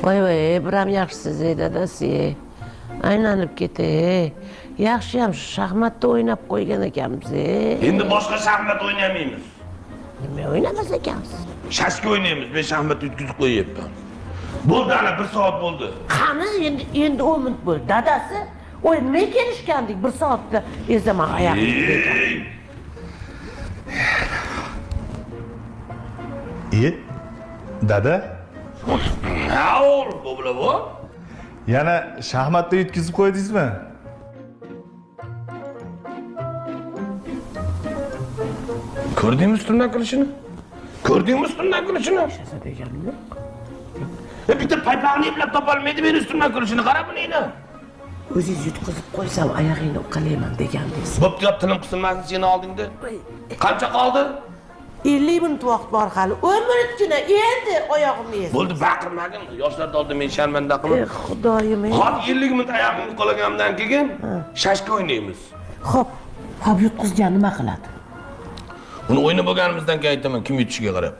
Voy voy, biram yaxshisiz ey dadasi. Aylanib ketay. Yaxshiyam shaxmatda o'ynab qo'ygan ekanmiz. Ey. Endi boshqa shaxmat o'ynamaymiz. Nima o'ynamas ekansiz? Shashka o'ynaymiz. Men shaxmat yutkazib qo'yyapman. Bo'ldi, ana 1 soat bo'ldi. Qani endi 10 minut bo'ldi. Dadasi, o'y nima kelishgandik 1 soatda ezaman oyoqni. Ey! Iye, dada, Ha o'g'lim, bu bu. yana shaxmatda yutkazib qo'ydingizmi? Ko'rdingmi ustimdan kulishini? Ko'rdingmi ustimdan kulishini? Deganim yo'q. Bitta paypog'ini eplab topolmaydi meni ustimdan kulishini. Qara buni. O'zingiz yutqizib qo'ysam oyog'ingni uqalayman degandingiz. Bo'pti, yop, tilim qisilmasin seni oldingda. Qancha qoldi? 50 minut vaqt bor hali. 10 minutgina endi oyog'imni ez. Bo'ldi, baqirmagin. Yoshlar oldida meni sharmanda qilma. Ey xudoyim. Ey. Hozir 50 minut oyog'imni uqalaganimdan keyin shashka o'ynaymiz. Xo'p, xo'p yutqizgan nima qiladi? Uni o'ynab bo'lganimizdan keyin aytaman kim yutishiga qarab.